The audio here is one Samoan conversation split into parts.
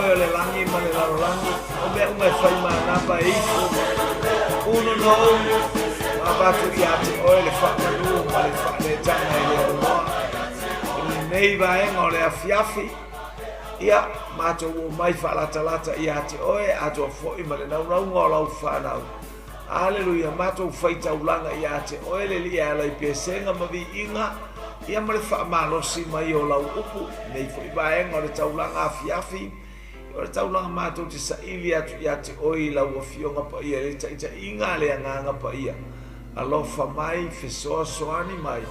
Oe o le lagi ma le lalolagi, o mea uma e fai manava e ifo, punonou ma avatu ia te Oe le faamanu ma le faaleetaga e le aunoa. I lenei vaega o le afiafi, ia, matou omai faalatalata ia te Oe, atoa foi ma le naunauga o Lau fanau. Aleluia, matou faitaulaga ia te Oe le Alii e ala i pesega ma viiga, ia ma le faamalosi mai o Lau upu. Nei foi vaega o le taulaga afiafi, o le taulaga matou te saili atu ia te Oe i Lau Afioga Paia i le taitaiga a le Agaga Paia. Alofa mai, fesoasoani mai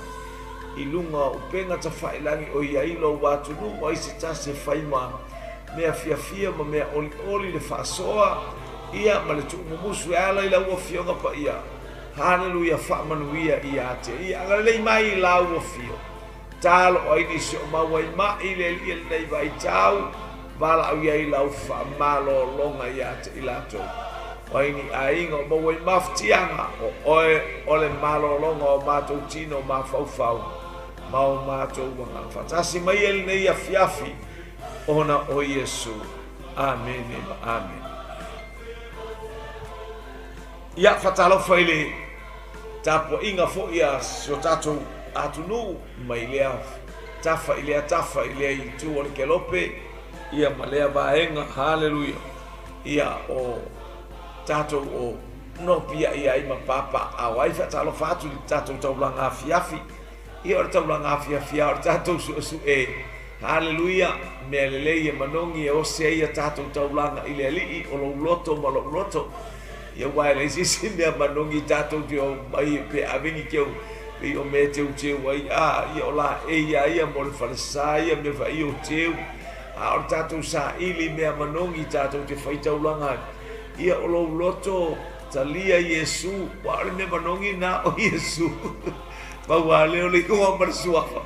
i luga o upega tafailagi o i ai Lou atunuu, ai se tasi e fai ma mea fiafia ma mea olioli le faasoa, Ia ma le tuumumusu e ala i lau Afioga Paia. Haleluia faamanuia ia te ia. Agalelei mai i lau Afio. Talo ai nisi o mau ai mai le Alii lenei vaitau, valaau i ai lau faamalologa ia te i latou. O ai ni aiga o maua i mafatiaga, o oe o le malologa o matou tino mafaufau ma o matou agaga. Faatasi mai e lenei afiafi ona o Iesu. Amene ma amene. Ia, faatalofa i le tapuaiga foi a si o tatou atunuu mai lea tafa i lea tafa i lea itu o le kelope, ia ma lea vaega, haleluia, ia o tatou o nopiai ai ma papaaao ai. Faatalofa atu i le tatou taulaga afiafi, ia o le taulaga afiafi lava o le tatou suesue. Haleluia! Mea lelei e manogi e ose ai a tatou taulaga i le Alii o lou loto ma lou loto. Ia aua e leai se isi mea manogi tatou te omai pe ave ni teu pei o mea e teuteu ai a ia o laei a ia mo le falesa ia mea fai o teu a o le tatou saili mea manogi tatou te fai taulaga ai. Ia o lou loto talia Iesu aua o le mea manogi na o Iesu. Pau a lea o le igoa ma le suafa.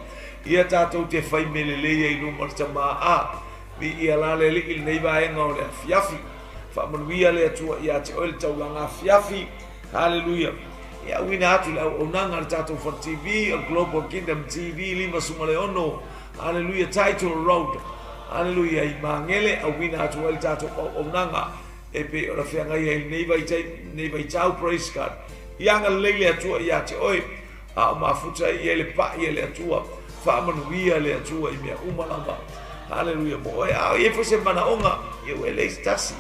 Ia tatou te fai mea lelei ai i luma o le Tama a Viia la le Alii i lenei vaega o le afiafi. Faamanuia le Atua ia te oe le taulaga afiafi. Haleluia. Ia auina atu le auaunaga a le tatou Fale TV, o le Global Kingdom TV 56, haleluia, Title Road, haleluia, i Magele, auina atu ai le tatou auaunaga e pei ona feagai ai i lenei vaitaimi, lenei vaitau, praise God. Ia agalelei le Atua ia te oe. A o mafuta ai i ai le paʻi a le Atua, faamanuia le Atua i mea uma lava. Haleluia mo oe. A o i ai foi se manaoga, ia ua e leai se tasi.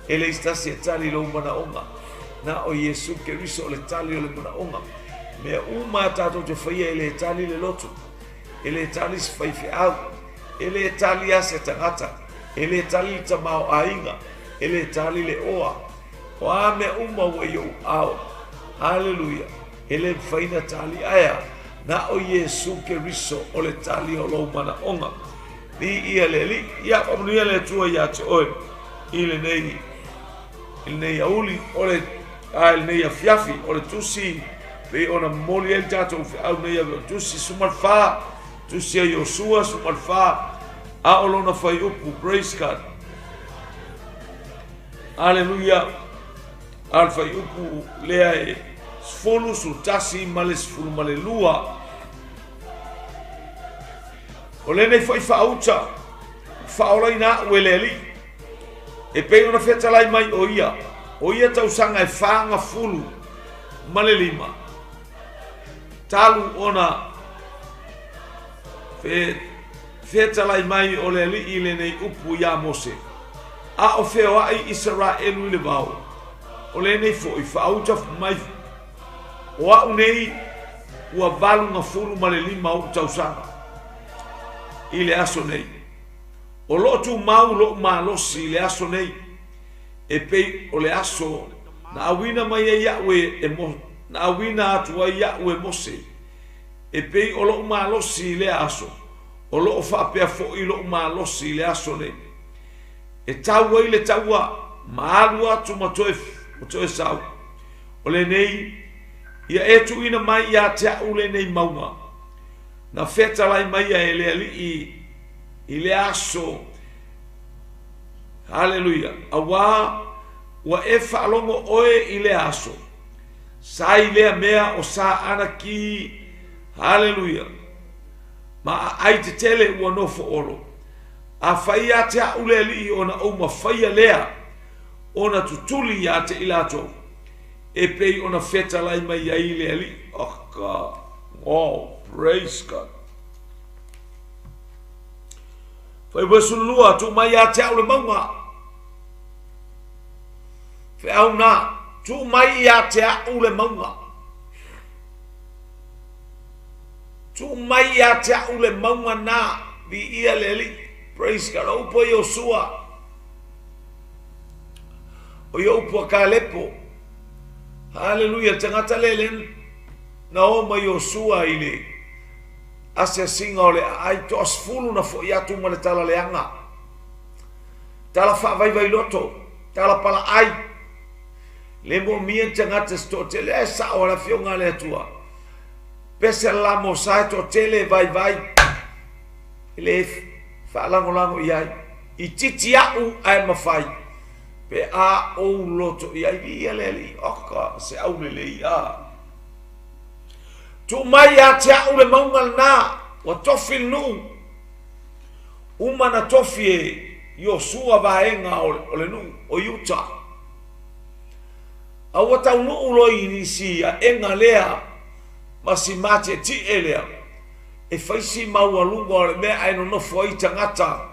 E leai se tasi e tali i lou manaoga. Na o Iesu Keriso o le tali o le manaoga. Mea uma a tatou te faia e le tali le loto. E le tali se faifeau. E le tali a se tagata. E le tali le tamaoaiga. E le tali le oa. O a mea uma ua i ou ao. Haleluia. E le mafai na tali ae a? Na o Iesu Keriso o le tali o lou manaoga. Viia le Alii. Ia faamanuia le Atua ia te oe i lenei i lenei auli o le a i lenei afiafi o le tusi pei ona momoli ai le tatou feau nei ave o tusi 14 tusi a Iosua 14 a o lona fuaiupu praise God Aleluia A o le fuaiupu lea e 10, 11 ma le 12. O lenei foi faauta, ua faaolaina a'u e le Alii, e pei ona fetalai mai o ia, o ia tausaga e 45, talu ona fetalai mai o le Alii lenei upu iā Mose. A o feoai Isaraelu i le vao, o lenei foi faauta mai o a'u nei ua 85 o'u tausaga i le aso nei. O lo'o tumau lo'u malosi i le aso nei, e pei o le aso na auina mai ai a'u e, na auina atu ai a'u e Mose, e pei o lo'u malosi i lea aso, o lo'o faapea foi lo'u malosi i le aso nei. E tau ai le taua ma alu atu ma toe, ma toe sau. O lenei, ia e tuuina mai ia te a'u lenei mauga. Na fetalai mai ia e le Alii i le aso. Haleluia. Auā ua e faalogo oe i lea aso. Sa i lea mea o sa anaki. Haleluia. Ma aai tetele ua nofo olo. Afai ia te a'u le Alii ona ou mafaia lea ona tutuli ia te i latou, e pei ona fetalai mai ai le Alii. Oh God. Oh, praise God. Fuaiupu 12, tuu mai ia te a'u le mauga. Feau na, tuu mai ia te a'u le mauga. Tuu mai ia te a'u le mauga na, viia le Alii. Praise God. O upu a Iosua, o ia upu a Kalepo. Haleluia, le tagata lea le na o ma Iosua i le asiasiga o le aai, toasefulu na fo'i atu ma le tala leaga. Tala faavaivai loto, tala palaai. Le moomia ni tagata se toatele, ae sao a le Afioga a le Atua. Pese le la mosa e toatele e vaivai, e le faalagolago i ai. Itiiti a'u ae mafai, pe a ou loto i ai. Viia le Alii, oka, se aulelei a. Tuu mai ia te a'u le mauga lena, ua tofi le nuu. Uma na tofi e Iosua vaega o le nuu o Iuta. A ua taunuu loa i si aʻega lea ma si matietie lea, e fai si maualuga o le mea ae nonofo ai tagata,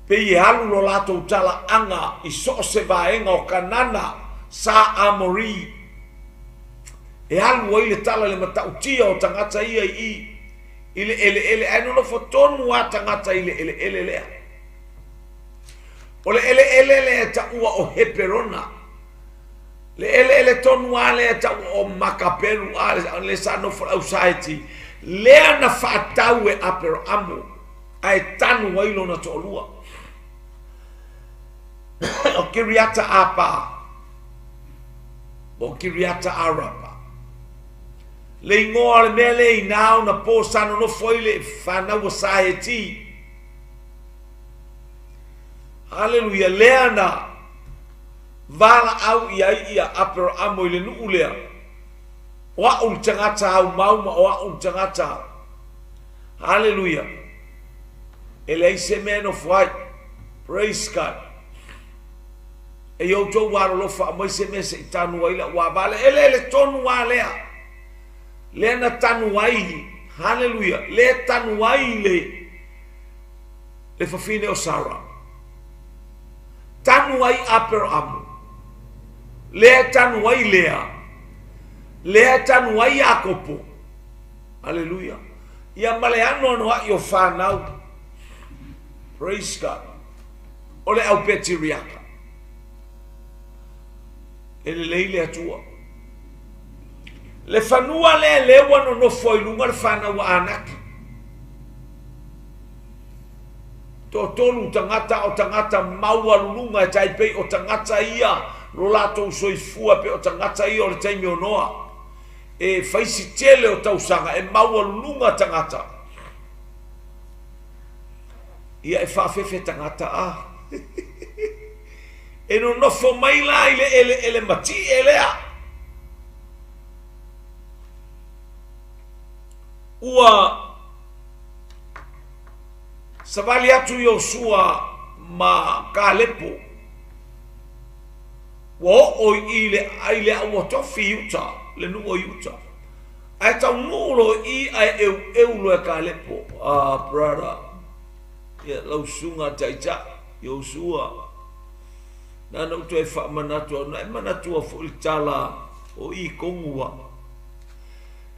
pei e alu lo latou talaaga i so o se vaega o Kanana, sa Amori. E alu ai le tala i le matautia o tagata ia i i, i le eleele, ae nonofo tonu lava tagata i le eleele lea. O le eleele lea e taua o Heperona. Le eleele tonu lava lea e taua o Makapelu, a le sa nofo le au Saeti, lea na faatau e Aperaamu, ae tanu ai lona toalua. O Kiriata Apa, o Kiriata Arapa. Le igoa o le mea lea inā ona po sa nonofo ai le fanau a Saeti. Haleluia, lea na valaau i ai ia Aperaamo i le nuu lea, o a'u le tagata aumau ma o a'u le tagata. Haleluia. E leai se mea e nofo ai. Praise God. E i outou alolofa aumai se mea se i tanu ai la'u ava. Le eleele tonu lava lea. Lea na tanu ai, haleluia, lea tanu ai le le fafine o Sara. Tanu ai Aperamu. Lea tanu ai Lea. Lea tanu ai Iakopo. Aleluia. Ia ma le anoanoai o fanau. Praise God. O le au Petiriaka. E lelei le Atua. Le fanua lea lea ua nonofo ai luga le fanau a Anaki. Toatolu tagata o tagata maualuluga e tai pei o tagata ia lo latou soifua pei o tagata ia o le taimi o Noa. E fai si tele o tausaga e maualuluga tagata. Ia e faafefe tagata a. E nonofo mai la i le eleele matie lea. Ua savali atu Iosua ma Kalepo, ua oo i le i le ua tofi i uta, le nuu o Iuta. Ae taunuu loa i i ae eueu loa e Kalepo. Ah, brother, ia lau susuga Taitai, Iosua, na ona ou toe faamanatu atu, na e manatua foi le tala o i Kogua.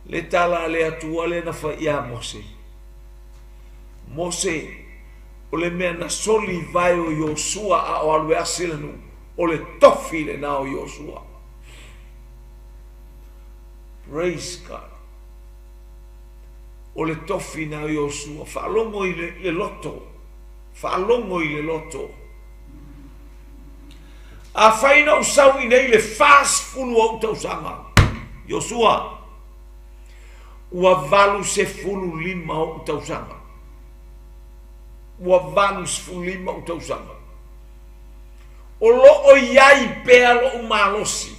Le tala a le Atua lea na fai iā Mose. Mose, o le mea na soli i vae o Iosua a o alu e asi le nuu, o le tofi lena o Iosua. Praise God. O le tofi na o Iosua. Faalogo i le, le loto. Faalogo i le loto. Afai na ou sau i nei le 40 o ou tausaga, Iosua, ua 85 ou tausaga. Ua 85 ou tausaga. O lo o i ai pea lo'u malosi.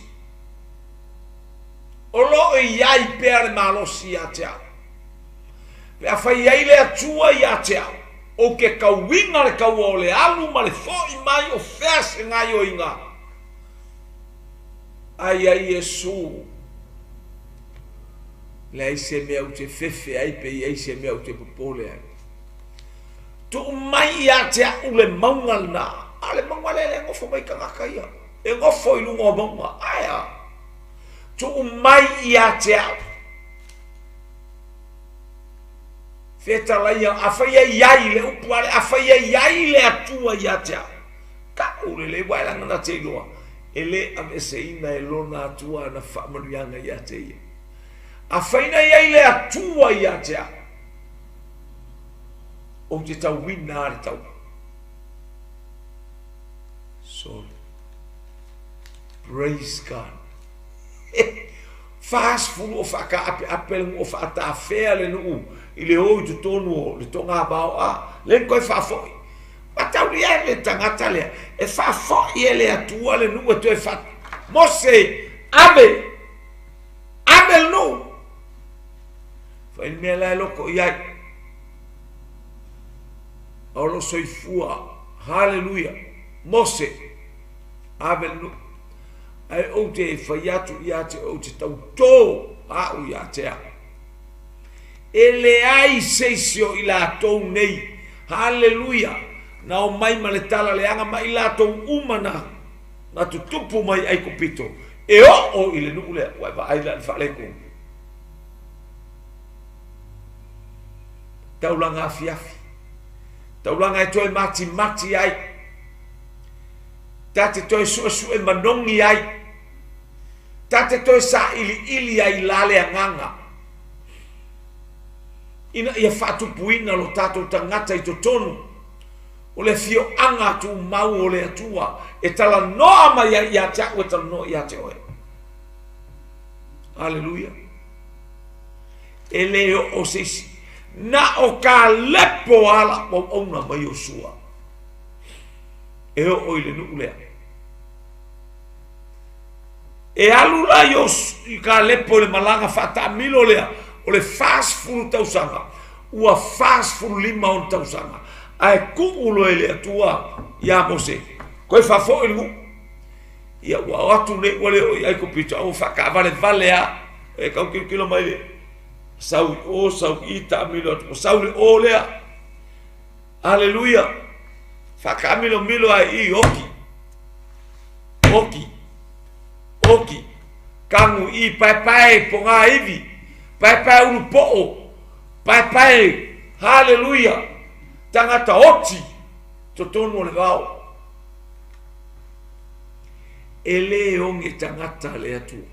O lo o i ai pea le malosi ia te au. Pe afai i ai le Atua ia te au. Ou te tauina le taua o le alu ma le foʻi mai o fea se gaioiga. Ae ia Iesu, leai se mea ou te fefe ai pe i ai se mea ou te popole ai. Tuu mai ia te a'u le mauga lena. A o le mauga lea e le nofo mai tagata ia. E nofo i luga o mauga. Ae a? Tuu mai ia te a'u. Fetalaia, afai e i ai le upu a le afai e i ai le Atua ia te a'u. Ta'u lelei ua e laga na te iloa e le aveeseina e lona Atua ana faamanuiaga ia te ia. Afai na i ai le Atua ia te a'u, ou te tauina a le taua. Sorry. Praise God. 40 o faataapeape le nuu o faatafea le nuu i le o i totonu o le togavao a le toe faafoi. Mataulia le tagata lea e faafoi e le Atua le nuu e toe fa Mose ave ave le nuu fai le mea la e loko i ai a o lo soifua. Haleluia. Mose ave le nuu ae ou te fai atu ia te ou te tautō a'u ia te a'u. E leai se isi o i latou nei, haleluia, na omai ma le tala leaga ma i latou uma na, na tutupu mai Aikupito, e oo i le nuu lea, ua e vaai la i le faaletonu. Taulaga afiafi, taulaga e toe matimati ai, Ta te toe suesue manogi ai. Ta te toe sailiili ai la le agaga ina ia faatupuina lo tatou tagata i totonu o le afioaga tumau o le Atua e talanoa mai ai ia te a'u e talanoa ia te oe. Aleluia. E le oo se isi. Na o Kalepo a la'u auauna ma Iosua. E oo i le nuu lea. E alu la i Kalepo i le malaga faataamilo lea o le 40 tausaga, ua 45 ona tausaga, ae tuu loa e le Atua ia Mose, toe faafoi i le nuu. Ia ua o atu nei ua le oo i Aikupito, a ua faataavalevale lava. E tau tilotilo mai le sau i o, sau i i, taamilo atu, ua sau le o lea. Aleluia! Faataamilomilo ai i oki. Oki. Oki. Kagu i paepae pogā ivi. Paepae ulu poʻo. Paepae. Haleluia! Tagata oti totonu o le vao. E lē oge tagata le Atua.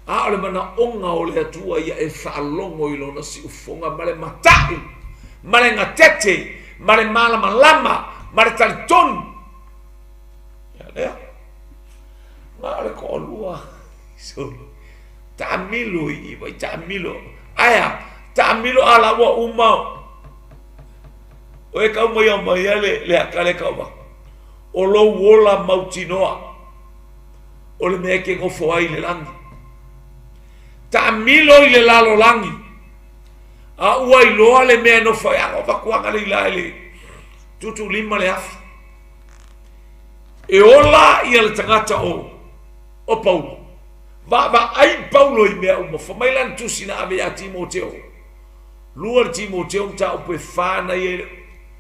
A o le manaoga o le Atua ia e faalogo i lona siufofoga ma le mata'u, ma le gatete, ma le malamalama, ma le talitonu. Ia lea. Na o le toalua. Solo. Taamilo i i, taamilo. Ae a, taamilo a la ua uma. O e kau mai au mai le, le aka le kau O lou ola mautinoa. O le mea e te nofo ai i le lagi. Taamilo i le lalolagi, a ua iloa le mea e nofo ai, a avatu aga le ila i le tuutuulima le afi. E ola ia le tagata o, o Paulo. Vaavaai Paulo i mea uma. Fai mai lana tusi na ave ia Timoteo. Lua le Timoteo mataupu e fa na ia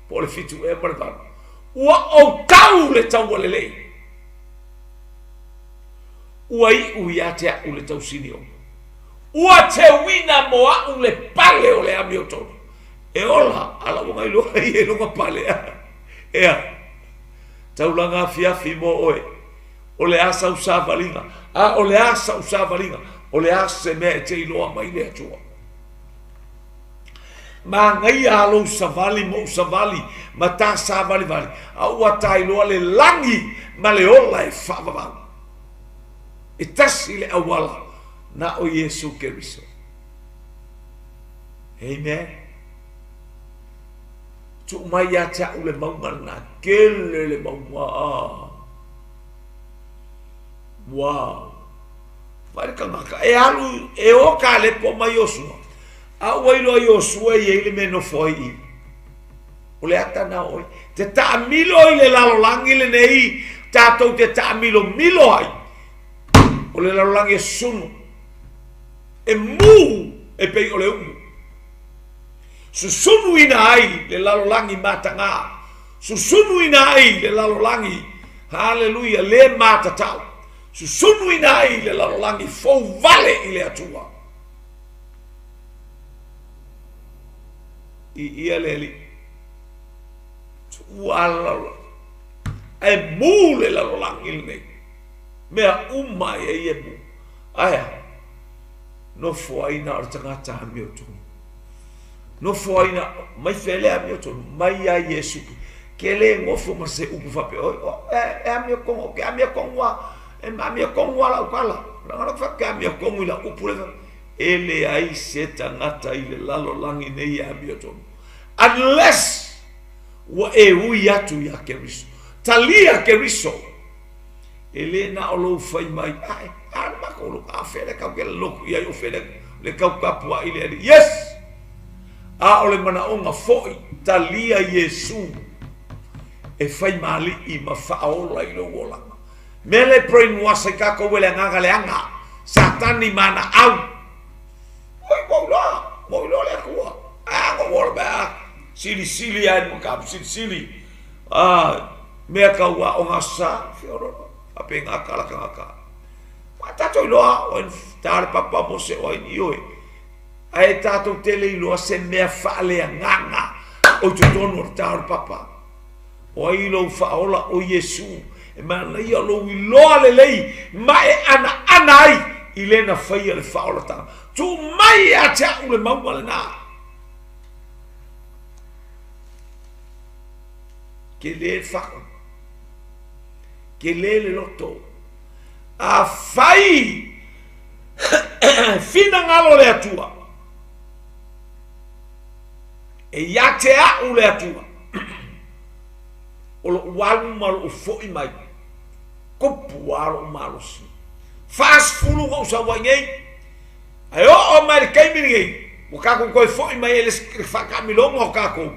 po o le fitu ea ma le valu. Ua ou tau le taua lelei. Ua iu ia te a'u le tausinioga. Ua teuina mo a'u le pale o le amiotonu. E ola, ala ua gailoa ia i lona pale a. Ea, taulaga afiafi mo oe. O le a sau savaliga? A o le a sa'u savaliga? O le a se mea e te iloa mai le Atua? Manaia a lou savali ma ou savali ma ta savalivali, a ua tailoa le lagi ma le ola e faavavau. E tasi le auala na o Iesu Keriso. Amen. Tuu mai ia te a'u le mauga lena, kele le mauga. Wow. Vaai le tagata, e alu, e o Kalepo ma Iosua, a ua iloa Iosua e i ai le mea e nofo ai i. O le ata na o oe. Te taamilo i le lalolagi lenei, tatou te taamilomilo ai. O le lalolagi e sunu, e mū e pei o le umu. Susunuina ai le lalolagi matagā, susunuina ai le lalolagi, haleluia, le matatau, susunuina ai le lalolagi fou vale i le Atua. I ia le Alii. Tuua le lalolagi. Ae mū le lalolagi lenei. Mea uma ia ia e mū. Ae a? Nofo ai na o le tagata amiotonu. Nofo ai na, mai fea le amiotonu, mai ia Iesu. Ke le gofo ma se upu faapea, oi, o, e, e amiokongo, ke amiokongo a, e amiokongo a lau kala. Leaga lou faapea, ke amiokongo i lau upu le E leai se tagata i le lalolagi nei e amiotonu. Unless ua e ui atu iā Keriso. Talia Keriso. E le na o lou fai mai, ae, a le makou loku, a fea le kau ke le loku i ai o fea le, le kau kapuaʻi le Alii. Yes! A o le manaʻoga foʻi, talia Iesu e fai ma Alii ma faaola i lou olaga. Mea le brainwash ai kakou e le agaga leaga, Satani ma ana au. Oi, ua iloa, ua iloa le Atua. A, ua ola mai a, silisili ai ma ka silisili. A, mea kau a o ngā sa, whiororo, a pe ngā kala ka ngā ka. Wa tātou iloa, o en tā le papa mo se o ai ni oe. A e tātou tele iloa se mea whaaleagaga o i totonu o le tā o le papa. O ai lou faaola, o Iesū, e manaia lou iloa lelei ma e anaana ai i le na faia le faaolatanga. Tuu mai ia te a'u le mauga lenā. Ke lē le faku, ke lē le loto. Afai finagalo le Atua, e ia te a'u le Atua, o loʻu alu ma loʻu foʻi mai, kupu a loʻu malosi. 40 na ou sau ai nei, ae oo mai le taimi lenei, ua kākou toe foʻi mai e le faakaamiloga o kākou,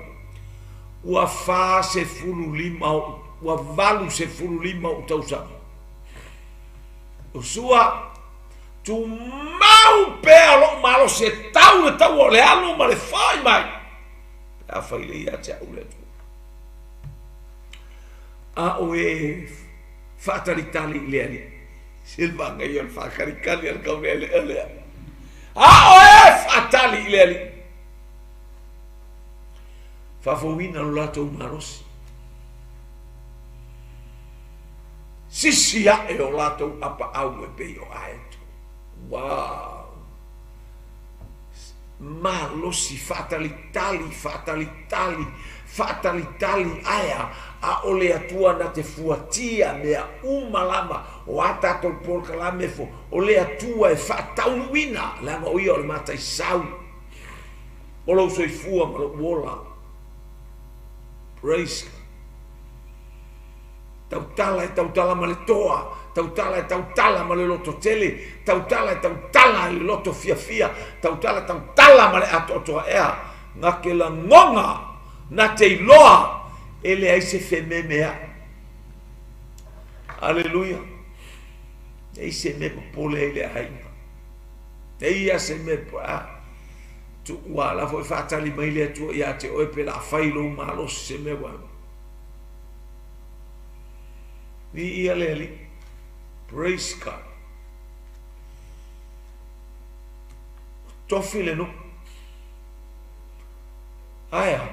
ua 45 oʻu, ua 85 oʻu tausaga. Iosua, tumau pea loʻu malosi e tau le taua o le alu ma le foʻi mai, pe afai lei ia te a'u le Atua. A o e faatalitali i le Alii. Se le manaia o le faakalikali a le kaulealealea. A o e faatali i le Alii. Faafouina lo latou malosi. Sisi aʻe o latou apaau e pei o aeto. Wow! Malosi, faatalitali, faatalitali, faatalitali, aea, a o le Atua na te fuatia mea uma lava o a tatou polokalame fo, o le Atua e faataunuuina, leaga o ia o le mataisau o lou soifua ma lou ola. Praise God. Tautala e tautala ma le toa, tautala e tautala ma le loto tele, tautala e tautala i le loto fiafia, tautala e tautala ma le atoatoa ea, na ke lagoga, na te iloa, e leai se fememeaʻi. Aleluia. Leai se mea popole ai le aiga. Leai lava se mea a tuua la foi faatali mai le Atua ia te oe pe la fai lou malosi se mea ua Viia le Alii. Praise God. Tofi le nuu. Ae a.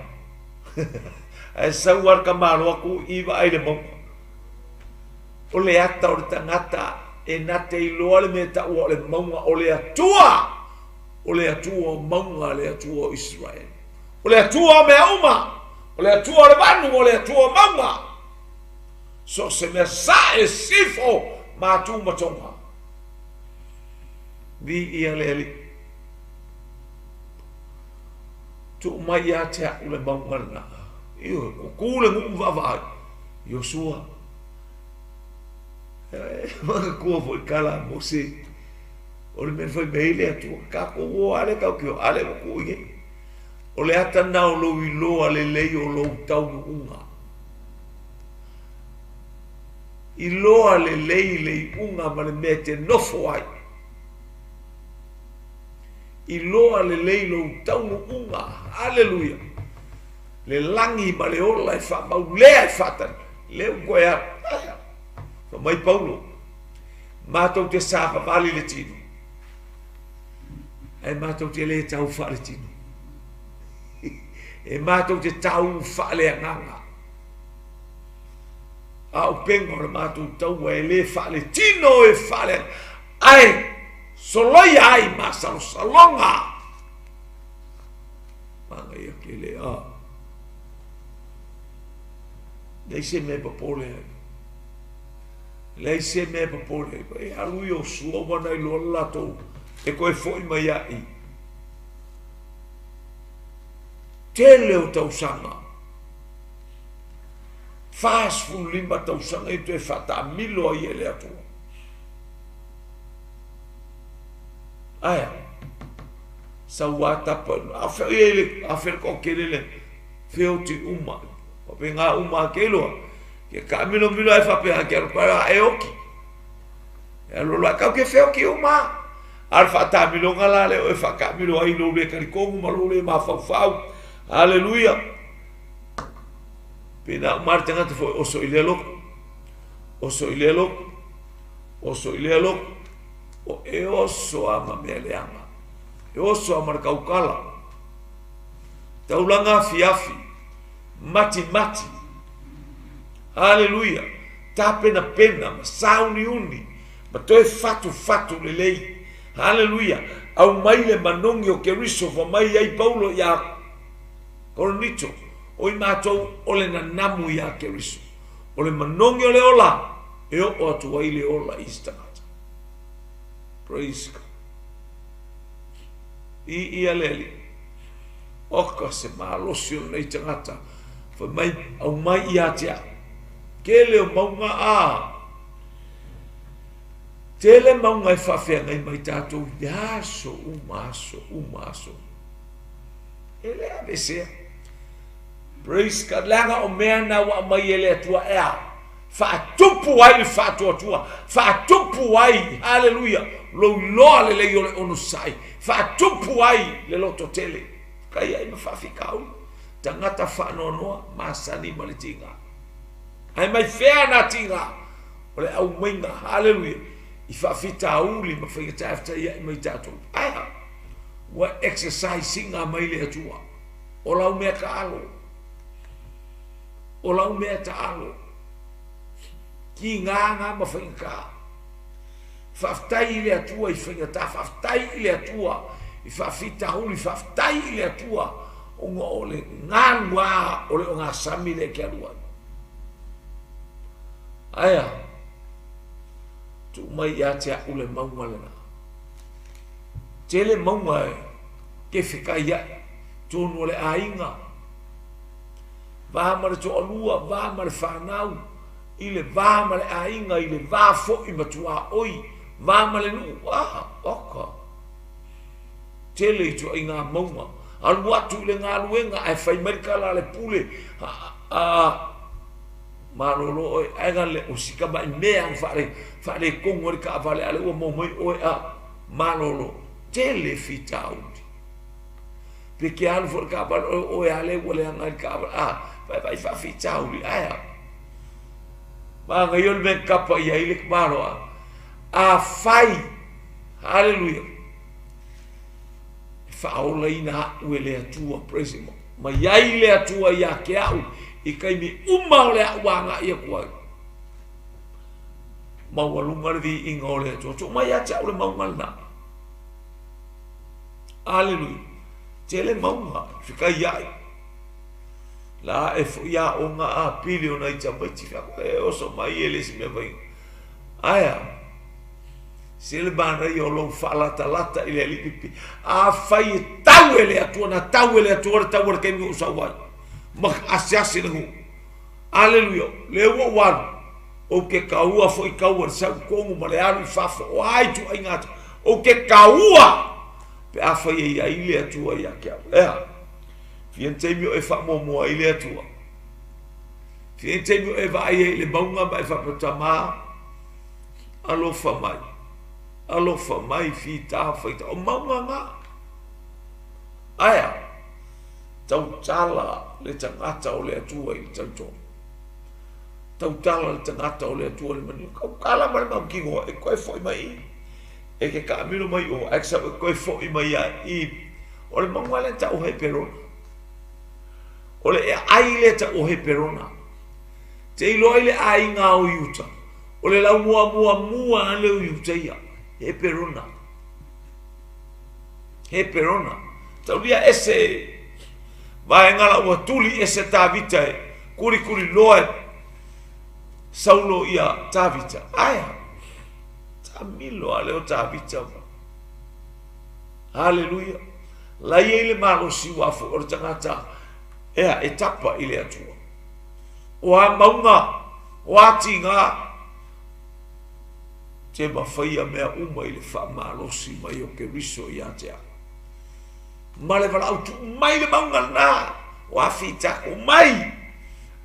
Ae sau lava le tamaloa tu i vaai le mauga. O le ata o le tagata e na te iloa le mea e taua o le mauga o le Atua. O le Atua o mauga, le Atua o Iseraele. O le Atua o mea uma. O le Atua o le vanu, o le Atua o mauga. So o se mea sa e sifo ma atu ma tonga. Viia le Alii. Tuu mai ia te a'u le mauga lenā. Ioe, ua kū le nuu vaavaai. Iosua. E manatua foi kala a Mose. O le mea na fai mai ai le Atua, tatou o lava lea tatou te o, a lea ua tuu i ai. O le ata lena o lou iloa lelei o lou taunuuga. Iloa lelei le iuga ma le mea e te nofo ai. Iloa lelei lou taunuuga. Aleluia! Le lagi ma le ola e faamaulea e faatali. Lea ua toe alu. Fai mai Paulo, matou te savavali i le tino, ae matou te le tau faaletino. E matou te tau faaleagaga. A o upega o le matou taua e le faaletino e faaleagaga, ae soloia ai masalosaloga. Manaia tele a. Leai se mea e popole ai. Leai se mea e popole ai. E alu Iosua ua na iloa le latou e toe foi mai ai. Tele o tausaga. 45 tausaga e toe faataamilo ai e le Atua. Ae sau a tapa a fe ia le a fe ko kele le feoti uma faapena uma a ke iloa ke kaamilomilo ai faapea ke alu pa e oki e alu alu kau ke feoki uma a le faataamiloga la lea oe faakaamilo ai lou le talitonu ma lou le mafaufau haleluia pena uma le tagata foi oso i lea lotu oso i lea lotu oso i lea lotu o e oso a ma mea leaga e oso a ma le taukala taulaga afiafi matimati haleluia tapenapena ma sauniuni ma toe fatufatu lelei haleluia aumai le manogi o Keriso fa mai ai Paulo iā Korinito o i matou o le nanamu iā Keriso o le manogi o le ola e oo atu ai le ola i isi tagata. Praise God. I ia le Alii. Oka se malosi o lenei tagata. Fai mai, aumai ia te au. Tele o mauga a. Tele mauga e faafeagai mai tatou i aso uma, aso uma, aso uma. E le aveesea. Praise God. Leaga o mea na ua aumai e le Atua e a? Faatupu ai le faatuatua, faatupu ai, haleluia, lou iloa lelei o le onosai, faatupu ai le lototele. Kai ai ma faafitauli, tagata faanoanoa, masani ma le tiga. Ae mai fea na tiga? O le aumaiga, haleluia, i faafitauli ma faigata e fetaiai mai tatou. Ae ua exercise ina mai le Atua. O lau mea taalo. O lau mea taalo. Kīgā ngā ma faigata. Faafetai i le Atua i faigata, faafetai i le Atua i faafitauli, faafetai i le Atua ona o le galuā o le ogasami lea e te alu ai. Ae a? Tuu mai ia te au le mauga lena. Tele mauga e te fetaiai, tonu o le aiga, va ma le toalua, va ma le fanau, i le va ma le aiga, i le va foi ma tuaoi, va ma le nuu, ah, oka. Tele ituaiga mauga. Alu atu i le galuega ae fai mai le tala a le pule, a, a, malolo oe, ae na le o si tamai mea na faale, faaletonu ai le taavale, a o lea ua maua mai oe, a, malolo. Tele fitauli. Pe ke alu foi le taavale, o oe a lea ua leaga ai le taavale, a, vaivai faafitauli, ae a? Manaia o le mea e kapa i ai le tamaloa. Afai, haleluia, e faaolaina a'u e le Atua, praise him, mai ai le Atua ia te a'u i taimi uma o le a'u agai atu ai. Maualuga le viiga o le Atua. Tuu mai ia te a'u le mauga lena. Aleluia. Tele mauga, fekaiai. La e foi aoga a pili o nai tamaiti fea e oso mai e le isi mea faiga. Ae a? Se le manaia o lou faalatalata i le Alii pipi. Afai e tau e le Atua, na tau e le Atua le tau o le taimi o sau ai. Ma asiasi le nuu. Aleluia. Le ua ou alu. Ou te kaua foi kaua le sau tonu ma le alu i fafo. O a ituaiga atu. Ou te kaua pe afai e i ai le Atua ia te au. Ea. Fia ni taimi o e faamuamua ai le Atua. Fia ni taimi o e vaai ai i le mauga ma e faapea, Tamā, alofa mai, alofa mai, fita faita. O mauga na. Ae a? Tautala le tagata o le Atua i le talitonu. Tautala le tagata o le Atua i le manino. Tautala ma le mautinoa e toe foi mai i. E ke taamilo mai o, ae sau e toe foi mai ia i. O le mauga lea tau o Heperona. O le aai lea tau o Heperona. Te iloa ai le aiga o Iuta. O le lau muamua a lea o Iuta ia. Heperona. Heperona. Taulia ese vaega la ua tuli ese Tavita e kulikuli loa e Saulo ia Tavita. Aea, taamilo a lea o Tavita ma. Haleluia. La i ai le malosi ua foi o le tagata ea e tapa i le Atua. O a mauga, o a tiga, te mafaia mea uma i le faamalosi mai o Keriso ia te au. Ma le valaau tuu mai le mauga lena, o a fitako mai,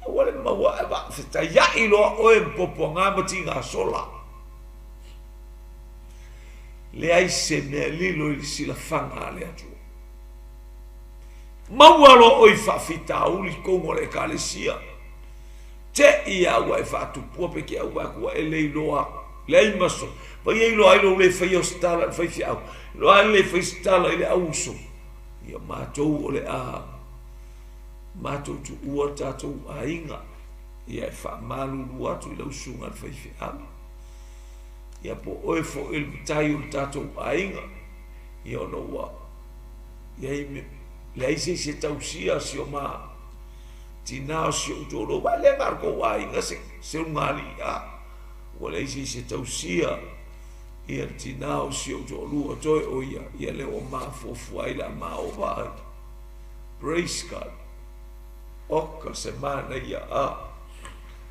aua le maua e faafetaiaʻi loa oe ma puapuaga ma tiga sola. Leai se mea lilo i le silafaga a le Atua. Maua loa oe i faafitauli i totonu o le Ekalesia. Te i a ua e faatupua pe ke au vae ua e le iloa. Leai ma so. Vai e iloa ai lou le faia o se tala i le faifeau. Iloa ai le fai se tala i le auuso. Ia matou o le a matou tuua le tatou aiga. Ia e faamalulu atu i lau susuga i le faifeau. Ia po o oe foi o le matai o le tatou aiga. Ia ona ua i ai me, leai se isi e tausia si o ma tinā o si ou toalua, aua e le na o le tou aiga se, se ulugalii, a, ua leai se isi e tausia ia le tinā o si ou toalua, toe o ia, ia lea ua mafuafua ai le a ma ova ai. Praise God. Oka se manaia, a.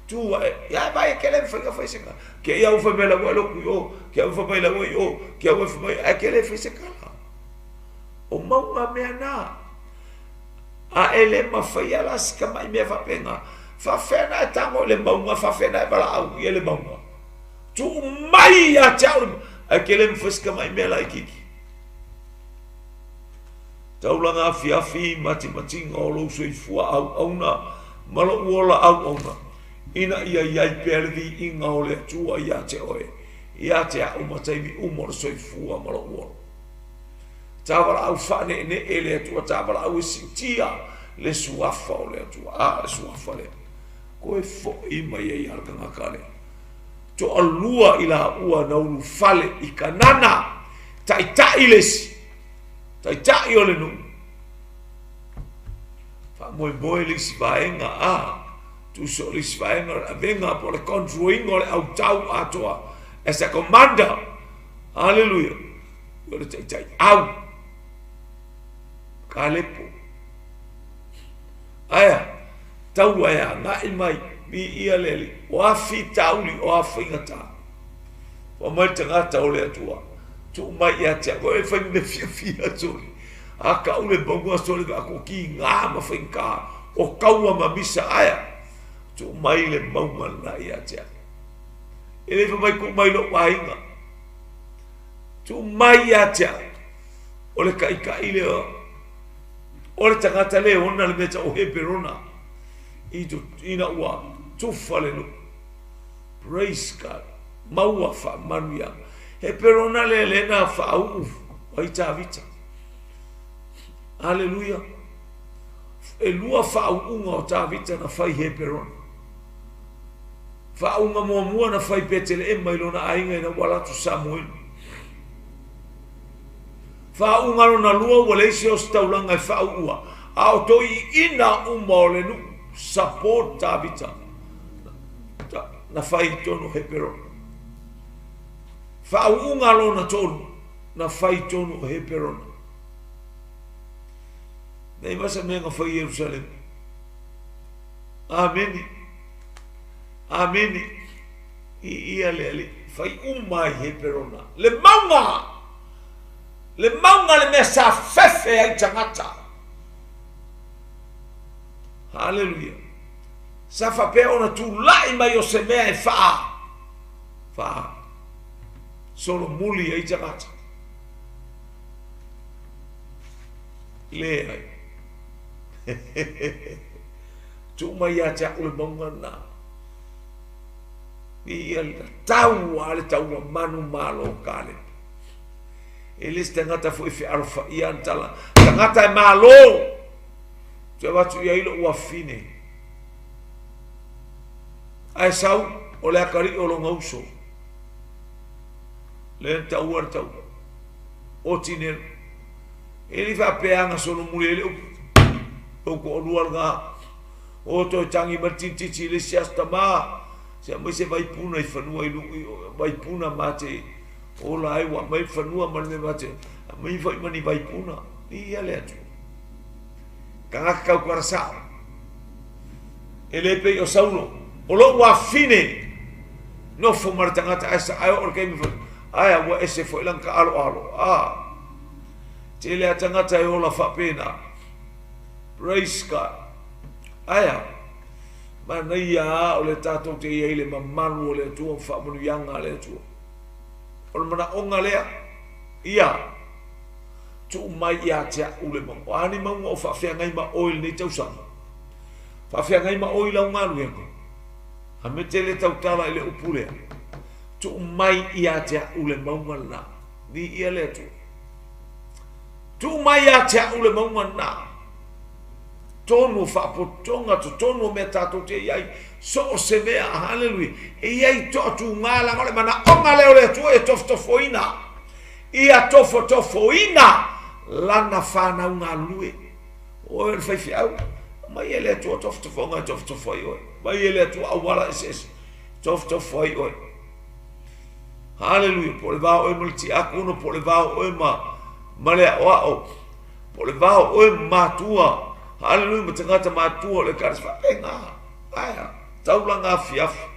Tu ae, ia vai e kele mawhai ka whai se kala. Ke ia uwha mai lau loku i o, ke ia uwha mai lau i o, ke ia uwha mai, ae kele whai se kala. O maunga mea nā. A e le mafai a la si tamai mea faapena. Faafefea na e tago i le mauga, faafefea na e valaau i ai le mauga. Tuu mai ia te au le ae ke le mafai si tamai mea laitiiti. Taulaga afiafi matimatiga o lou soifua auauna ma lou ola auauna, ina ia i ai pea le viiga o le Atua ia te oe, ia te au ma taimi uma o le soifua ma lou ola. Tavalaau faaneenee le Atua, tavalaau e siitia le suafa o le Atua. A, le suafa lea. Koe foi mai ai a le tagata lea. Toalua i laua na ulufale i Kanana, taitai le isi, taitai o le nuu. Faamoemoe le isi vaega, a, tusa o le isi vaega o le avega po o le control-ina o le autau atoa as a commander. Hallelujah. O le taitai au. Kalepo. Aea, taua e agai mai, viia le Alii. O a fitauli, o a faigata. Fai mai le tagata o le Atua, tuu mai ia te au, e fai mea fiafia sole. A kau le mauga sole vaa ko ki ngā ma faigata, o kaua ma misa aea, tuu mai le mauga lena ia te au. E le fai mai tuu mai lou aiga. Tuu mai ia te au, o le taitai lea, o le tagata le ona le mea tau o Heperona, ina ua tufa le nuu. Praise God. Maua faamanuiaga. Heperona lea lea na faauu ai Tavita. Aleluia. E lua faauuga o Tavita na fai Heperona. Faauuga muamua na fai Peteleema i lona aiga ina ua alu atu Samueli. Faauuga lona lua ua leai se ositaulaga e faauua, a o toiina uma o le nuu support Tavita na fai i totonu o Heperona. Faauuga lona tolu na fai i totonu o Heperona. Nei ma se mea na fai i Ierusalema. Amene. Amene. Viia le Alii. Fai uma ai Heperona. Le mauga! Le mauga le mea sa fefe ai tagata. Haleluia. Sa faapea ona tulai mai o se mea e faa, faa, solomuli ai tagata. Leai. Tuu mai ia te a'u le mauga lena. Ia tau a le taua manu malo Kalep. E le se tagata foi fealofaia ana tala. Tagata e malo. Toe avatu i ai lou afine. Ae sau o le akalii o lona uso. Lea na taua le taua. O Tinelu. E le faapea na solomuli ai le upu. Lou toalua lena. O toe tagi mai le tinititi i le isi aso tama. Se aumai se vaipuna i fanua i vaipuna ma te ola ai ua aumai fanua ma le mea ma te aumai foi ma ni vaipuna. Ia le Atua. Tagata tautala sao. E le pei o Saulo, o lou afine nofo ma le tagata ae sa ae oo le taimi foi ae ua ese foi lana taaloalo. Ah, tele a tagata e ola faapena. Praise God. Ae a? Manaia a o le tatou te i ai le mamalu o le Atua ma faamanuiaga a le Atua. O le manaoga lea, ia tuu mai ia te a'u le mauga. O a ni mauga o faafeagai ma oe i lenei tausaga? Faafeagai ma oe i lau galuega? A me te le tautala i le upu lea, tuu mai ia te a'u le mauga lena. Viia le Atua. Tuu mai ia te a'u le mauga lena. Tonu o faapotopotoga, totonu o mea tatou te i ai, so o se mea, haleluia, e i ai toatuga, leaga o le manaoga lea o le Atua e tofotofoina. Ia tofotofoina lana fanau galulue. O oe o le faifeau, aumai e le Atua tofotofoga e tofotofo ai oe. Aumai e le Atua auala eseese e tofotofo ai oe. Haleluia, po o le va o oe ma le tiakono, po o le va o oe ma, ma le aoao, po o le va o oe ma matua. Haleluia, ma tagata matua o le ekalesia. Faapena, aea, taulaga afiafi.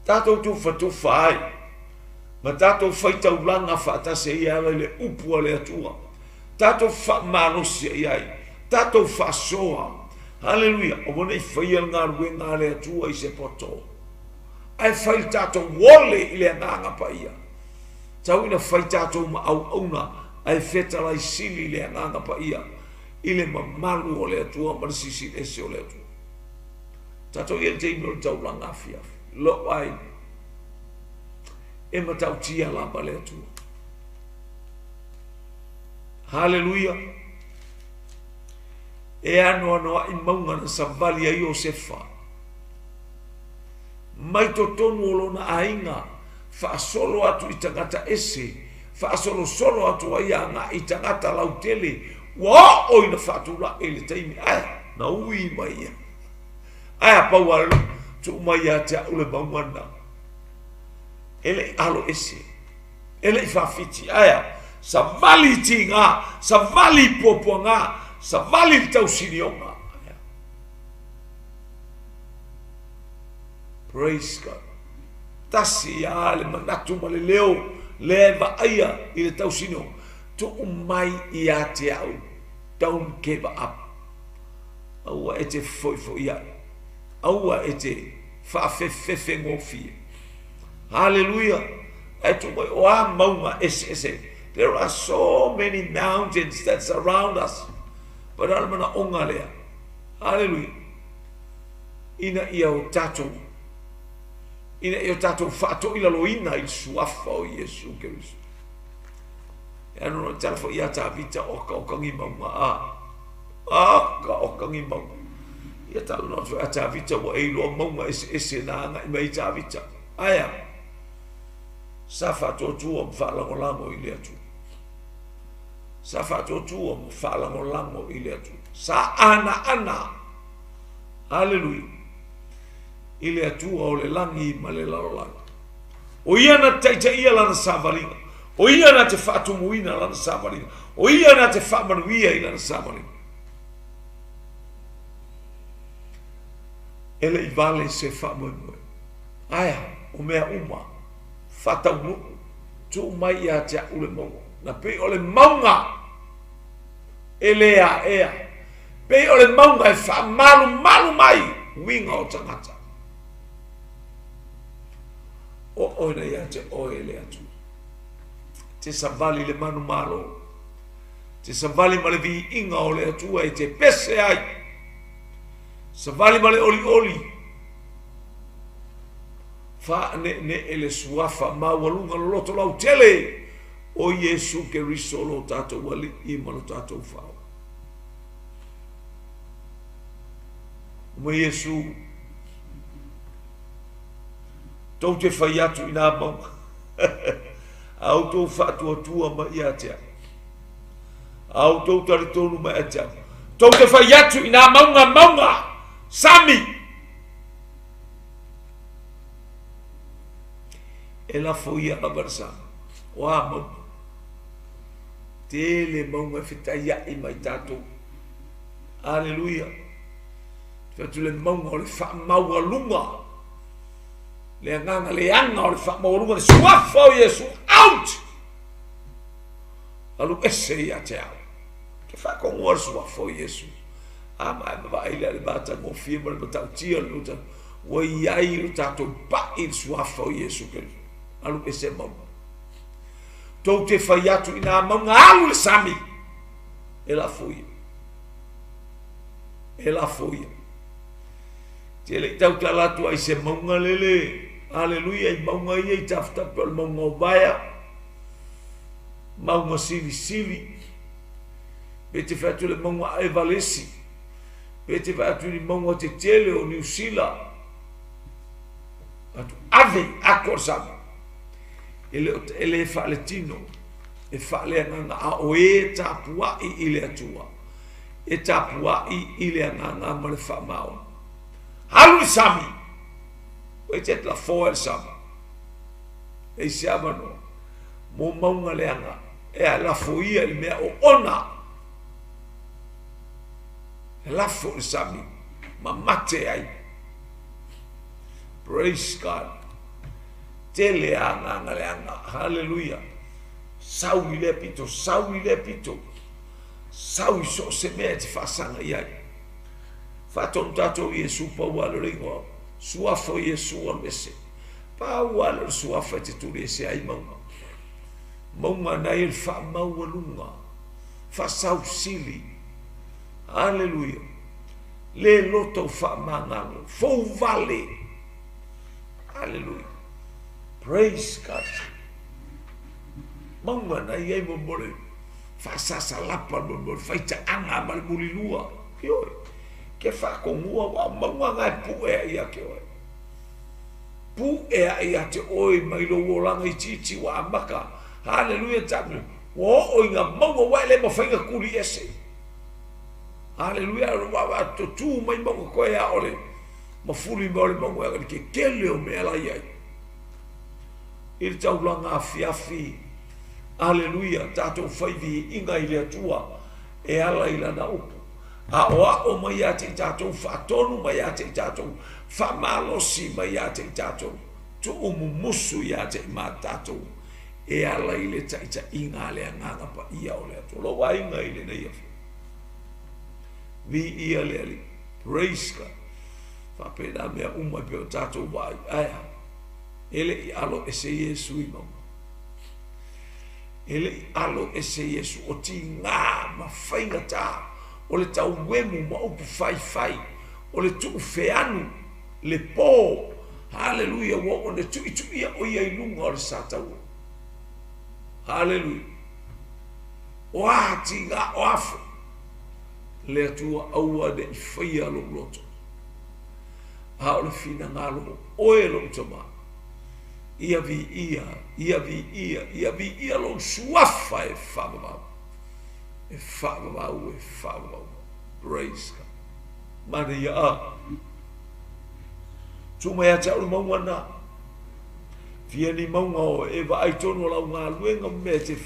Tatou tufatufa ai ma tatou faitaulaga faatasi ai e ala i le upu a le Atua. Tatou faamalosi i ai, tatou faasoa. Haleluia, aua ne i faia le galuega a le Atua i se poto, ae fai le tatou ole i le Agaga Paia. Tau ina fai tatou ma auauna ae fetalai sili le Agaga Paia i le mamalu o le Atua ma le Silisili Ese o le Atua. Tatou i ai le taimi o le taulaga afiafi. Lou aiga, e matautia lava le Atua. Haleluia! E anoanoai mauga na savali ai Iosefa mai totonu o lona aiga, faasolo atu i tagata ese, faasolosolo atu ai agai i tagata lautele, ua oo ina faatulai i le taimi ae na ui mai ia. Ae a pau lava tuu mai ia te a'u le mauga lena. E le i alo ese, e le i faafiti, ae a savali i tiga, savali i puapuaga, savali i le tausinioga. Praise God. Tasi a le manatu ma le leo lea e vaaia i le tausinioga. Tuu mai ia te a'u, don't give up. Aua e te fefoifoiai. Aua e te faafefefegofie. Haleluia! Ae tuu mai, o a mauga eseese. There are so many mountains that surround us. But a o le manaoga lea. Haleluia! Ina ia o tatou, ina ia o tatou faatoilaloina i le suafa o Iesu Keriso. E ano no tala foi ia Tavita o ka o kangi mauga a. A ka o kangi mauga. Ia talanoa atu foi a Tavita ua e iloa mauga eseese na agai mai ai Tavita. Ae a? Sa faatuatua ma faalagolago i le Atua. Sa faatuatua ma faalagolago i le Atua. Sa anaana. Haleluia. I le Atua o le lagi ma le lalolagi. O ia na te taitaia lana savaliga. O ia na te faatumuina lana savaliga. O ia na te faamanuia i lana savaliga. E le i vale se faamoemoe. Ae a, o mea uma, faataunuu, tuu mai ia te a'u le mauga. Na pei o le mauga e le aea. Pei o le mauga e faamalumalu mai uiga o tagata. O oe na ia te oe e le Atua. Te savali le manumalo. Te savali ma le viiga o le Atua e te pese ai. Savali ma le olioli. Faaneenee le suafa maualuga loloto lautele o Iesu Keriso lo tatou Alii ma lo tatou Faaola. Ma Iesu, tou te fai atu i nā mauga, a outou faatuatua mai ia te au, a outou talitonu mai ia te au, tou te fai atu i nā mauga mauga, sami, e lafo ia lava le sami, o a mauga, tele mauga e fetaiaʻi mai tatou. Aleluia. Fai atu le mauga o le faamaualuga. Le agaga leaga o le faamaualuga, le suafa o Iesu, out! Alu ese ia te au. Ke faatonuga le suafa o Iesu. A ma e vaai lea le matagofie ma le matautia o le nuta. Ua i ai lo tatou pai le suafa o Iesu Keriso. Alu ese mauga. Tou te fai atu i nā mauga alu le sami. E lafo ia. E lafo ia. Te le i tautala atu ai se mauga lele. Aleluia i mauga ia i tafutapu o le mauga o Vaea. Mauga silisili. Pe te fai atu le mauga Evalesi. Pe te fai atu i mauga tetele o Niu Sila. Atu ave ako le sami. E le, e le faaletino, e faaleagaga, a o e tapuai i le Atua, e tapuai i le agaga ma le faamaoni. Alu le sami! Ua te lafoa le sami. E se avanoa. Mo mauga leaga, e a lafo ia i le mea o ona. E lafo le sami, ma mate ai. Praise God. Tele a agaga leaga. Haleluia. Sau i lea pito, sau i lea pito. Sau i so o se mea e te faasaga i ai. Faatonu tatou Iesu pau ale o le igoa. Suafa o Iesu alu ese. Pau ale o le suafa e te tuli ese ai mauga. Mauga na i le faamaualuga. Faasausili. Haleluia. Le loto faamagalo. Fouvale. Hallelujah. Praise God. Mauga na i ai mo mo le faasasalapa mo mo le faitaaga ma le mulilua. Ioe. Ke faatogua ua mauga nga e pu'e ai ia te oe. Pu'e ai ia te oe mai lou olaga itiiti ua amata. Haleluia tatou. Ua oo i ngā mauga ua e le mafai na tuli ese. Haleluia. Ua ua tu mai mauga koe a ole. Ma fuli mai o le mauga e le tetele o mea la i ai. I le taulaga afiafi, aleluia, tatou fai viiga i le Atua e ala i lana upu. Aoao mai ia te i tatou, faatonu mai ia te i tatou, faamalosi mai ia te i tatou, tuu mumusu ia te i ma tatou e ala i le taitaiga a le Agaga Paia o le Atua. Lou aiga i lenei afiafi. Viia le Alii. Praise God. Faapena mea uma e pei o tatou vaai. Ae a? E le i alo ese Iesu i mauga. E le i alo ese Iesu o tigā ma faigata, o le tauemu ma upu faifai, o le tuufeanu, le pō. Haleluia, ua oo ina tuituia o ia i luga o le sataua. Haleluia. O a tigā, o a foi. Le Atua aua ne i faia lou loto, a o le finagalo o oe lou tama, ia viia, ia viia, ia viia lou suafa e faavavau, e faavavau, e faavavau. Praise God. Manaia a. Tu mai ia te au le mauga na. Fia ni mauga o e vaai tonu o lau galuega ma mea e te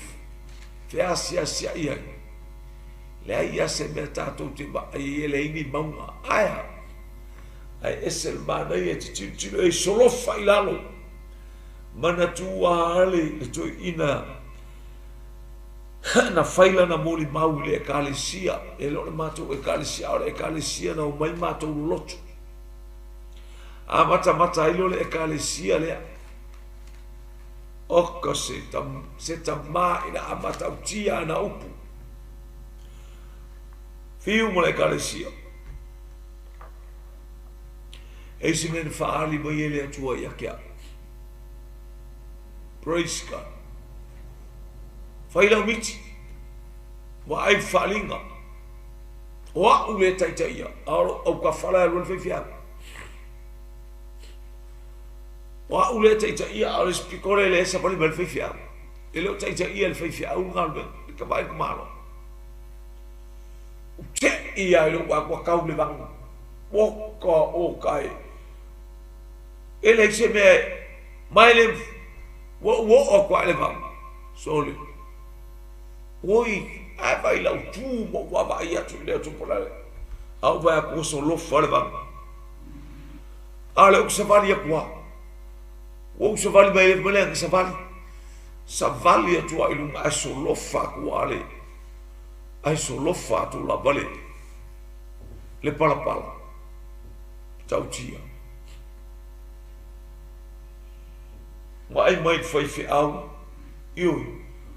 feasiasia'i ai. Leai a se mea tatou te vaai ai e leai ni mauga. Ae a? Ae ese le manaia e te tilotilo ai solofa i lalo. Manatua ale le toeaina. Na fai lana molimau i le Ekalesia, e le o le matou Ekalesia, a o le Ekalesia na omai matou loloto. Amatamata ai lea o le Ekalesia lea. Oka se, tam, se tamā ina a matautia ana upu. Fiu ma le Ekalesia. E isi mea na faaali mai e le Atua ia te au. Praise God. Fai lau miti. Vaai le faaaliga. O a'u le taitaia, a o lou aukafala e alu ai le faifeau. O a'u le taitaia, a o le isi pito lea e savali mai le faifeau. E le o taitaia e le faifeau le galuega, le tavae le tamaloa. Ou te'i lava i lou vaai atu ua tau le vanu. Oka oka e. E leai se mea ma e le ua ou oo atu lava i le vanu. Sole. Oi, ae vaai lau tu ma ou vaavaai atu i lea tupulaga. A ou vaai atu ua solofa le vanu. A o lea ou te savali atu lava. Ua ou savali mai ai ma le savali. Savali atu lava i luga ae solofa atu lava le ae solofa atu lava le le palapala. Tautia. Vaai mai le faifeau, ioe,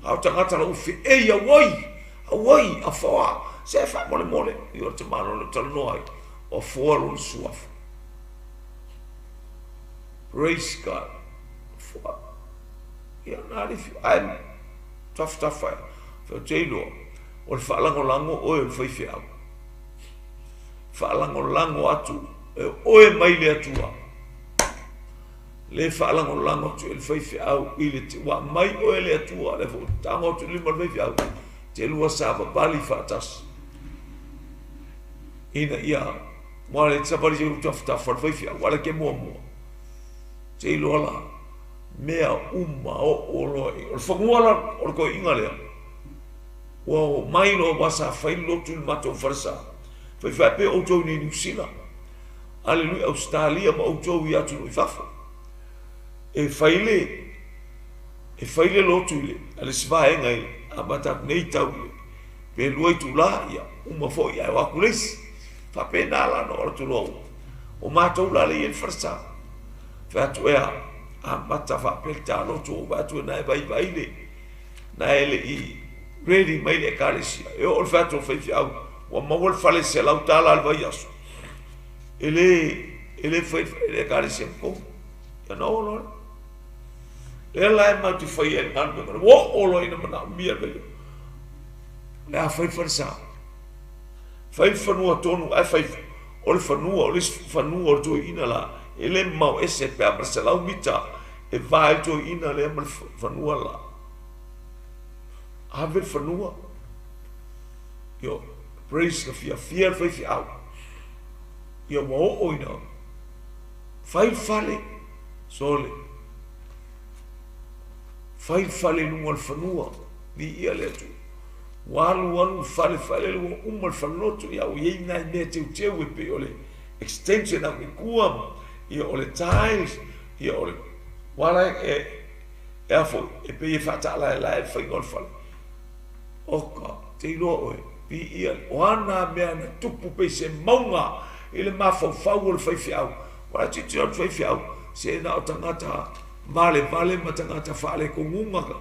a o tagata la ua feei, auai, auai, afoa, se faamolemole, ioe, le tamaloa lea ou talanoa ai, o afoa lona suafa. Praise God. Afoa. Ia, na alifi, ae tafatafa e, fai te iloa, o le faalagolago oe o le faifeau. Faalagolago atu e oe mai le Atua. Le faalagolago atu e le faifeau i le ua aumai oe e le Atua, le foi tago atu i lima o le faifeau, te lua savavali faatasi. Ina ia, ua le savali se tafatafa o le faifeau, ua le ke muamua. Te iloa la, mea uma oo loa i, o le fanua la, o le toeaina lea, ua omai loa aua sa fai le lotu i le matou falesa. Faifeau pea outou i nei Niu Sila. Aleluia, Ausetalia ma outou i atunuu i fafo. E fai le, e fai le lotu i le, a le isi vaega i le amata atu nei tau i le, pe lua itula, ia, uma foi ae o atu le isi. Faapena la ona oo atu loa ua, o matou la lea i ai le falesa. Fai atu ea, amata faapea le ta lotu, ou vaai atu na e vaivai le, na e le i ready mai le ekalesia. E oo le fai atu o le faifeau, ua maua le fale $100 le vaiaso. E le, e le fai e le ekalesia ma kou. Ia na oo loa. Lea la e matou te faia ai le galuega. Ua oo loa ina manaomia le vaiaso. O le a fai le falesa. Fai le fanua tonu ae fai o le fanua, o le isi fanua o le toeaina la, e le mamao ese pe a ma le 100 mita e va ai le toeaina lea ma le fanua la. Ave le fanua. Io, praise ka fiafia le faifeau. Ia ua oo ina fai le fale, sole. Fai le fale i luga o le fanua, viia le Atua. Ua alu alu fale fale ua uma le falelotu, ia ua i ai nai mea teuteu e pei o le extension atu i tua, ia o le tiles, ia o le ua ala e e a foi, e pei e faataalaelae le faiga o le fale. Oka, te iloa oe, viia, o a nā mea na tupu pei se mauga i le mafaufau o le faifeau. Ua la tilotilo atu le faifeau, se na o tagata valevale ma tagata faalekoguga.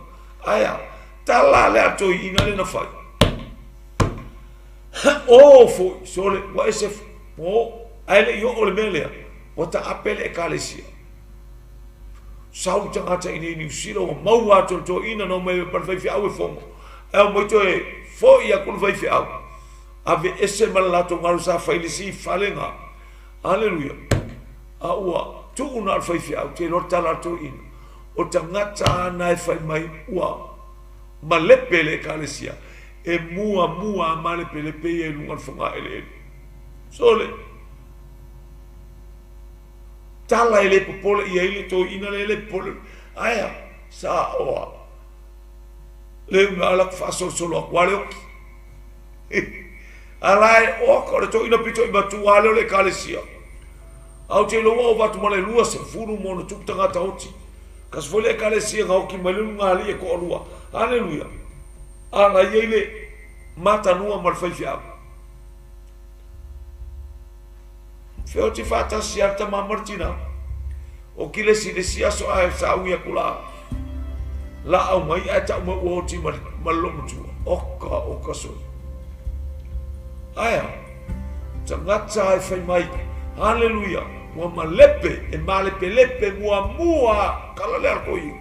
Ae a? Tala lea a toeaiina lea na fai. O foi, sole, ua ese, o, ae le i oo le mea lea, ua taape le ekalesia. Sau tagata i nei Niu Sila, ua maua atu e le toeaina na omai ma le faifeau e fono. Ae omai toe foi atu le faifeau, ave ese ma le latou galu sa fai le isi fale na. Aleluia. A ua tuu na o le faifeau, te iloa le tala a le toeaina. O tagata na e fai mai ua malepe le ekalesia, e muamua a malepelepe ia i luga o le fogaeleele. Sole! Tala e le popole i ai le toeaina lea e le popole. Aea, sa oa. Le una ala ku faasolosolo atu a le oki. A la e oka o le toeaina pito i matua lea o le ekalesia. A ou te iloa ua ova atu ma le 20 ma ona tupu tagata oti. Kasi foi le ekalesia na oki mai le luga alii e toalua. Aleluia. A la i ai le matanua ma le faifeau. Feoti faatasi a le tama ma le tina. O ki le isi le isi aso ae saui aku la laau mai ae tau mai ua oti ma le lomatua. Oka oka soi. Aea, tagata e fai mai, Haleluia, ua malepe, e malepelepe muamua kala le ala koi.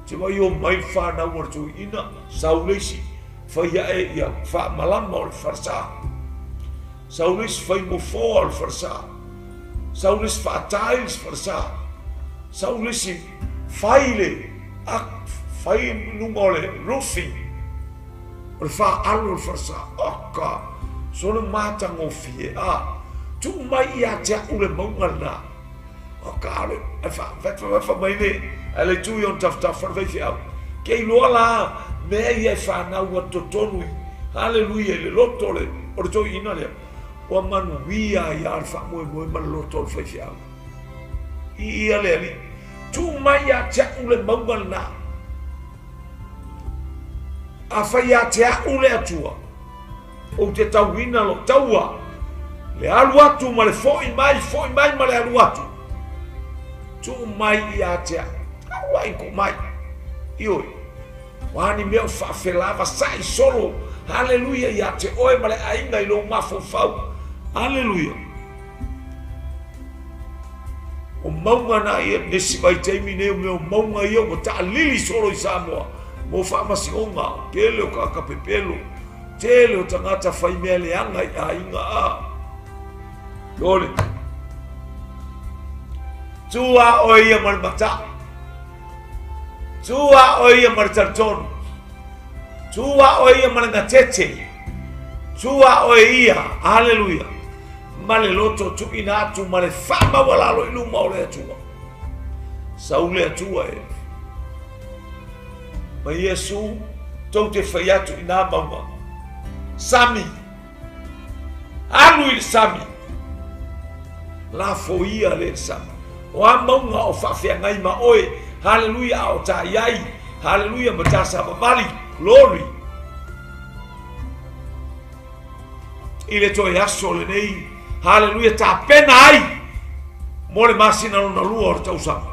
Te vai o mai whanau o le tuiina, sau le isi, fai ae ia faamalama o le falesa. Sau le isi fai mofoa o le falesa. Sau le isi faatai le falesa. Sau le isi fai le fai luga o le roofing o le faaalu o le falesa. Oka, solo matagofie a tuu mai ia te au le mauga lena. O ka le e fa fa fa fa mai le a le tu i on tafatafa le faifeau. Ke iloa la mea ia e fanau atu totonu i haleluia i le loto le o le toeaina lea. Ua manuia ai lava le faamoemoe ma le loto o le faifeau. I ia le Alii, tuu mai ia te au le mauga lena. Afai ia te au le Atua, Ou te tauina lou taua, le alu atu ma le fo'i mai, fo'i mai ma le alu atu. Tuu mai ia te au, aua i ko mai. Ioe, o a ni mea o faafelavasa'i solo, haleluia, ia te oe ma le aiga i lou mafaufau. Haleluia. O mauga na ia, nisi vaitaimi nei o mea o mauga ia ua taalili solo i Samoa mo faamasioga, tele o tagata pepelo, Tele o tagata fai mea leaga i aiga a. Lole. Tu a oe ia ma le mata. Tu a oe ia ma le talitonu. Tu a oe ia ma le gatete. Tu a oe ia, haleluia, ma le loto tuuina atu ma le faamaualalo i luma o le Atua. Sau le Atua e. Ma Iesu tou te fai atu i nā mauga, Sami! Alu i le sami! Lafoia le sami. O a mauga o faafeagai ma oe, haleluia, a o ta i ai, haleluia, ma ta savavali, glory! I le toe aso lenei, haleluia, tapena ai mo le masina lona lua o le tausaga.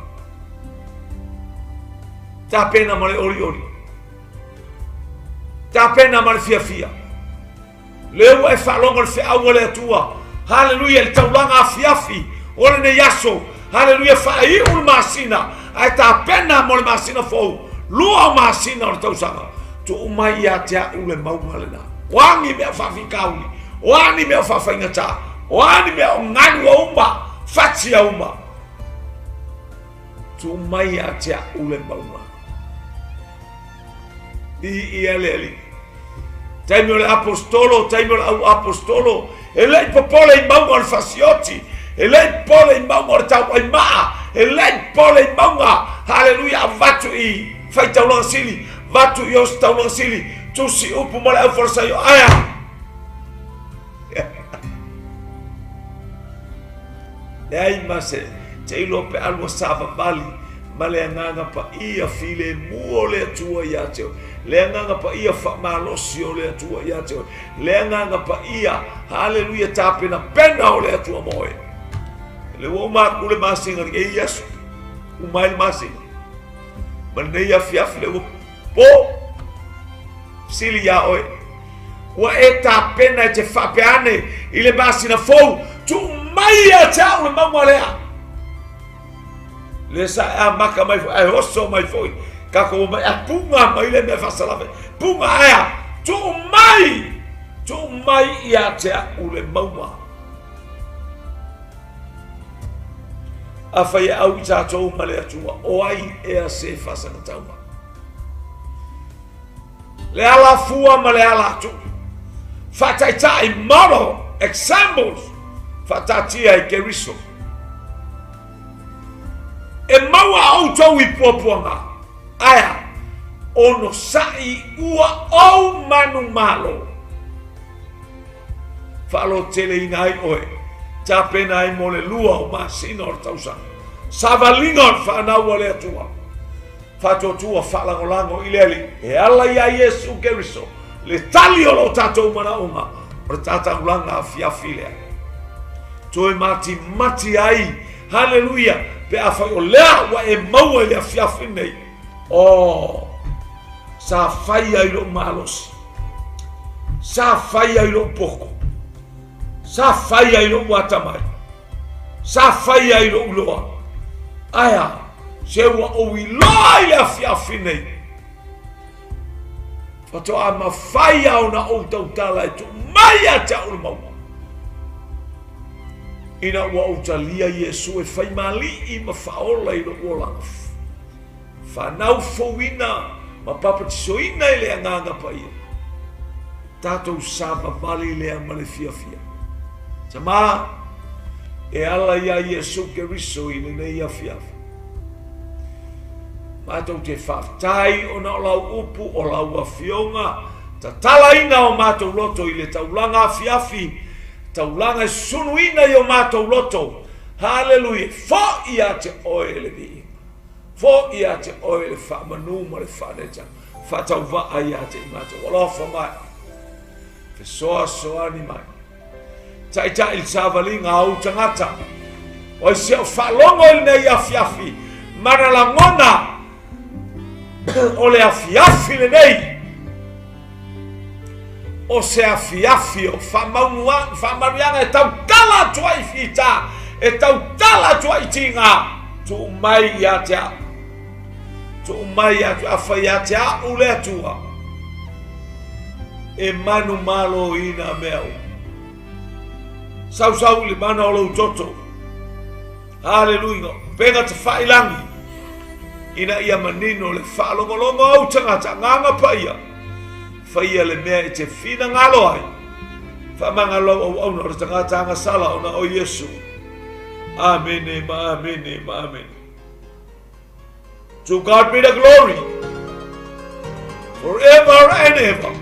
Tapena ma le olioli. Tapena ma le fiafia. Le ua e faalogo le feau a le Atua. Haleluia, le taulaga afiafi o lenei aso. Haleluia, faaiu le masina, ae tapena mo le masina fou. Lua o masina o le tausaga. Tuu mai ia te au le mauga lena. O a ni mea faafitauli, o a ni mea faafaigata, o a ni mea o galu a uma, fati a uma. Tuu mai ia te au le mauga. I ia le Alii. Taimi o le apostolo, taimi o le au apostolo, e le i popole i mauga o le fasioti, e le i popole i mauga o le tauaimaa, e le i popole i mauga, haleluia, avatu i faitaulaga sili, avatu i ositaulaga sili, tusi upu ma le aufalasaio, aea. Leai ma se te iloa pe alu a savavali ma le Agaga Paia filemu o le Atua ia te oe, le Agaga Paia faamalosi o le Atua ia te oe, le Agaga Paia, haleluia, tapenapena o le Atua mo oe. Le ua uma aku le masina lenei aso, uma ai le masina, ma lenei afiafi le ua po, sili iā oe. Ua e tapena e te faapea ane i le masina fou, tuu mai ia te au le mauga lea. Le sa e amaka mai foi, ae oso mai foi. Kako mai, a punga mai le mea faasalave. Punga aea, tuu mai, tuu mai ia te au le mauga. Afai e au i tatou ma le Atua, o ai ea se faasagatauga? Le alafua ma le ala atu. Faataitai, model, examples, faataatia i Keriso. E maua outou i puapuaga, aea, onosai ua ou manumalo. Faaloteleina ai oe, tapena ai mo le lua o masina o le tausaga. Savaliga o le fanau a le Atua. Faatuatua faalagolago i le Alii e ala iā Iesu Keriso le tali o lo tatou manaoga o le tataulaga afiafi lea. Toe matimati ai, haleluia, pe afai o lea ua e maua i le afiafi nei. O, sa fai ai lou malosi, sa fai ai lou poto, sa fai ai lou atamai, sa fai ai lou iloa. Ae a, se ua ou iloa i le afiafi nei, faatoa mafai lava ona ou tautala e tuu mai ia te au le mauga. Ina ua ou talia Iesu e fai ma alii ma faaola i lou olaga, fanau fouina ma papatisoina i le Agaga Paia, tatou savavali lea ma le fiafia. Tama, e ala iā Iesu Keriso i lenei afiafi. Matou te faafetai ona o lau upu, o lau afioga, tatalaina o matou loto i le taulaga afiafi, taulaga e sunuina i o matou loto. Haleluia! Foi ia te oe le viiga. Foi ia te oe le faamanu ma le faaneta, faatauvaa ia te i matou. Alofa mai, fesoasoani mai. Taitai le savaliga a ou tagata. O ai se o faalogo i lenei afiafi, mana lagona o le afiafi lenei. O se afiafi o faamanuiaga e tautala atu ai i fita, e tautala atu ai i tiga, tuu mai ia te au. Tuu mai ia te afai ia te au le Atua, e manumaloina mea uma. Sausau i le mana o lou toto. Haleluia. Pega tafailangi ina ia manino le faalogologo a ou tagata agaga paia. Faia le mea e te finagalo ai. Faamagalo lau auauna o le tagata agasala ona o Iesu. Amene ma amene ma amene. To God be the glory forever and ever.